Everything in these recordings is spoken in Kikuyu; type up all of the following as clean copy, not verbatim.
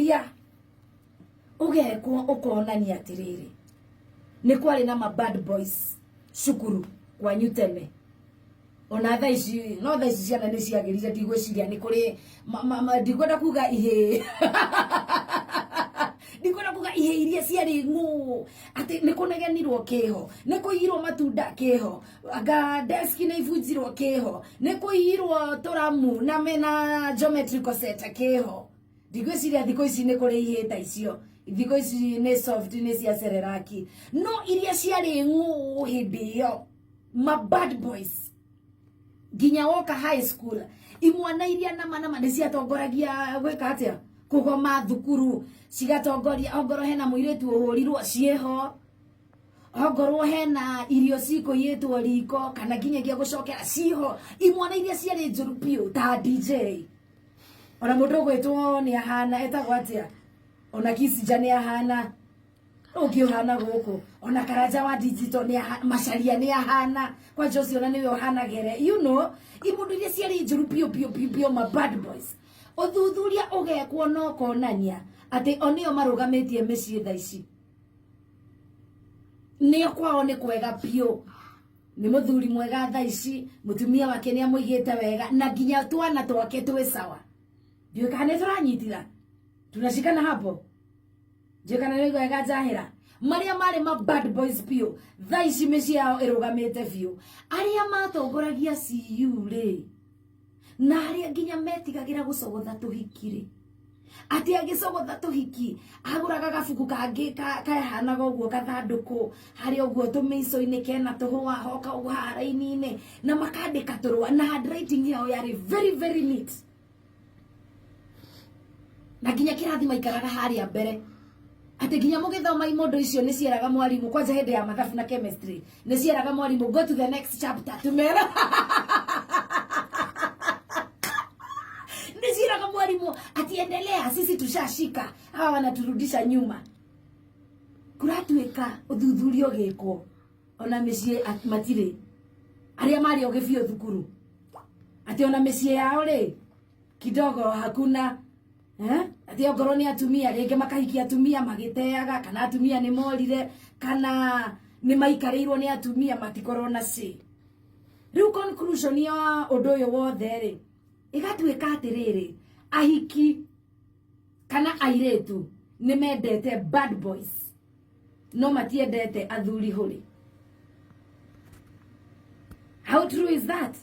Ũthuthuria ũgekwo ũkonania atĩrĩrĩ, nĩ kwarĩ na ma bad boys cukuru kwanyu tene. Ona thaa ici, no thaa ici ciana nĩ ciagĩrire, ndigwĩciria nĩ kũrĩ ndikwenda kuga ihĩĩ, ndikwenda kuga ihĩĩ iria ciarĩ ng'ũ atĩ nĩ kũnegenirwo kĩho, nĩ kũiyirwo matunda kĩho, anga desk nĩ ibunjirwo kĩho, nĩ kũiyirwo tũramu na mena geometrical set kĩho. Ndigwĩciria thikũ ici nĩ kũrĩ ihĩĩ ta icio. Thikũ ici nĩ soft, nĩ cia Cerelac. No iria ciarĩ ng'ũ hĩndĩ ĩyo, ma bad boys, nginya woka high school, imwana iria nama nama nĩ ciatongoragia gwĩka atĩa, kũgoma thukuru, cigatongoria. Ongorwo hena mũirĩtu ũhũrirwo, ciĩho. Ongorwo hena irio cikũiyĩtwo riko kana nginyagia gũcokera, ciho. Imwana iria ciarĩ njũru biũ ta DJ, ona mũndũ ũgwĩtwo nĩ ahana, etagwo atĩa, ona Kisinja nĩ ahana, ũngĩ ũhana gũkũ, ona Karanja wa digital nĩ ahana, Macharia nĩ ahana, kwanja ũcio ona nĩwe ũhana gere, imũndũ iria ciarĩ njũru biũ biũ biũ biũ, ma bad boys. Ũthuthuria ũgekwo na ũkonania atĩ o nĩo marũgamĩtie mĩciĩ thaa ici, nĩo kwao nĩ kwega biũ, nĩ mũthuri mwega thaa ici, mũtumia wake nĩ amũigĩte wega, na nginya twana twake twĩ sawa. Ndiũĩ kana nĩ tũranyitira, tunashikana hapo. Ndiũĩ kana nĩ wega njahĩra. Marĩa marĩ ma bad boys biũ thaa ici mĩciĩ yao ĩrũgamĩte biũ. Arĩa matongoragia CU rĩ, na arĩa nginya metigagĩra gũcogotha tũhiki rĩ, atĩ agĩcogotha tũhiki agũraga gabuku kangĩ kahanaga ũguo gathandũkũ harĩa ũguo tũmĩico-inĩ kena tũhũa hoka ũguo haha raini-inĩ, na makandĩka tũrũa, na handwriting yao yarĩ very very neat, na nginya kĩrathi maikaraga harĩa mbere, atĩ nginya mũgĩthoma imondo icio nĩ cieraga mwarimũ, kwanja hĩndĩ ya mathabu na chemistry, nĩ cieraga mwarimũ, "Go to the next chapter," tumera nĩ cieraga mwarimũ ati, "Endelea, sisi tushashika, hawa wanaturudisha nyuma." Kũratuĩka ũthuthuria ũgĩkwo ona mĩciĩ matirĩ arĩa marĩ ogĩ biũ thukuru, atĩ ona mĩciĩ yao rĩ kidogo hakuna, eh? Atĩ ongorwo nĩ atumia, rĩngĩ makahikia atumia magĩteaga, kana atumia nĩ morire, kana nĩ maikarĩirwo nĩ atumia, matikorwo na ci. Rĩu conclusion ya ũndũ ũyũ wothe rĩ, ĩgatuĩka atĩrĩrĩ, ahiki kana airĩtu nĩ mendete bad boys, no matiendete athuri hũrĩ. How true is that,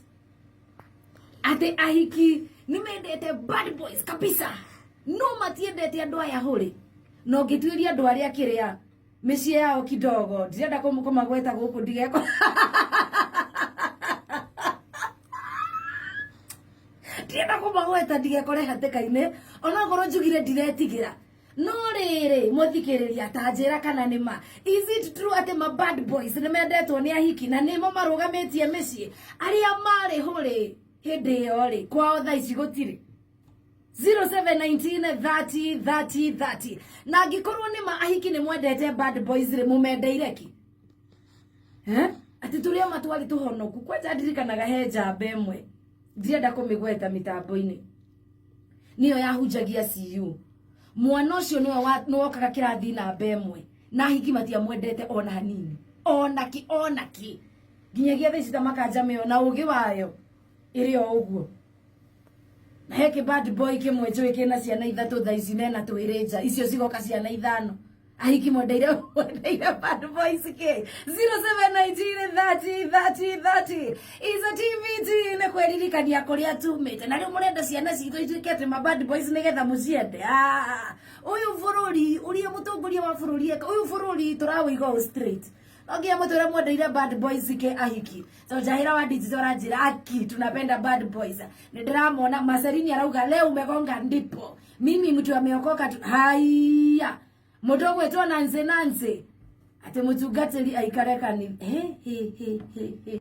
atĩ ahiki nĩ mendete bad boys kabisa, no matiendete andũ aya hũrĩ? Na ũngĩtuĩria andũ arĩa kĩrĩa mĩciĩ yao kidogo, ndirenda kũmagweta gũkũ ndigeko, ndirenda kũmagweta ndigekore hatĩka-inĩ, onokorwo njugire ndiretigĩra. No rĩrĩ, mũthikĩrĩria, ta njĩra kana nĩ ma, is it true atĩ ma bad boys nĩ mendetwo nĩ ahiki na nĩmo marũgamĩtie mĩciĩ? Arĩa marĩ hũrĩ hĩndĩ ĩyo rĩ, kwao thaa ici gũtirĩ. 0719 30 30 30. Na angĩkorwo nĩ ma ahiki nĩ mwendete bad boys rĩ, mũmendeire ki? Eh? Atĩ tũrĩa matwarĩ tũhonoku. Kwanja ndirikanaga he njamba ĩmwe, ndirenda kũmĩgweta mĩtambo-inĩ, nĩyo yahunjagia CU. Mwana ũcio nĩwe nĩwokaga kĩrathi namba ĩmwe, na ahiki matiamwendete ona hanini, ona ki, ona ki. Nginyagia thaa ici ta makanja mĩo na ũgĩ wayo ĩrĩ o ũguo. Na he kĩ bad boy kĩmwe njũĩ kĩna ciana ithatũ thaa ici, nena twĩrĩ nja icio cigoka ciana ithano. Ahiki mwendeire bad boys kĩ? 0719 30 30 30 is a TVT. Nĩ kwĩririkania kũrĩa tumĩte, na rĩu mũrenda ciana citũ ituĩke atĩ ma bad boys nĩgetha mũciende. Ah, ũyũ bũrũri ũrĩa mũtongoria wa bũrũri eka, ũyũ bũrũri tũrawĩiga o straight. No nginya mũtwĩre mwendeire bad boys kĩ ahiki? So Jahira wa digital aranjĩra aki tunapenda bad boys. Nĩ ndĩramona Maserini arauga, "Leo umegonga ndipo, mimi mtu ameokoka tu." Haiya, mũndũ ũgwĩtwo Nancy Nancy atĩ mũtungatĩri aikare kanitha. He he he he he.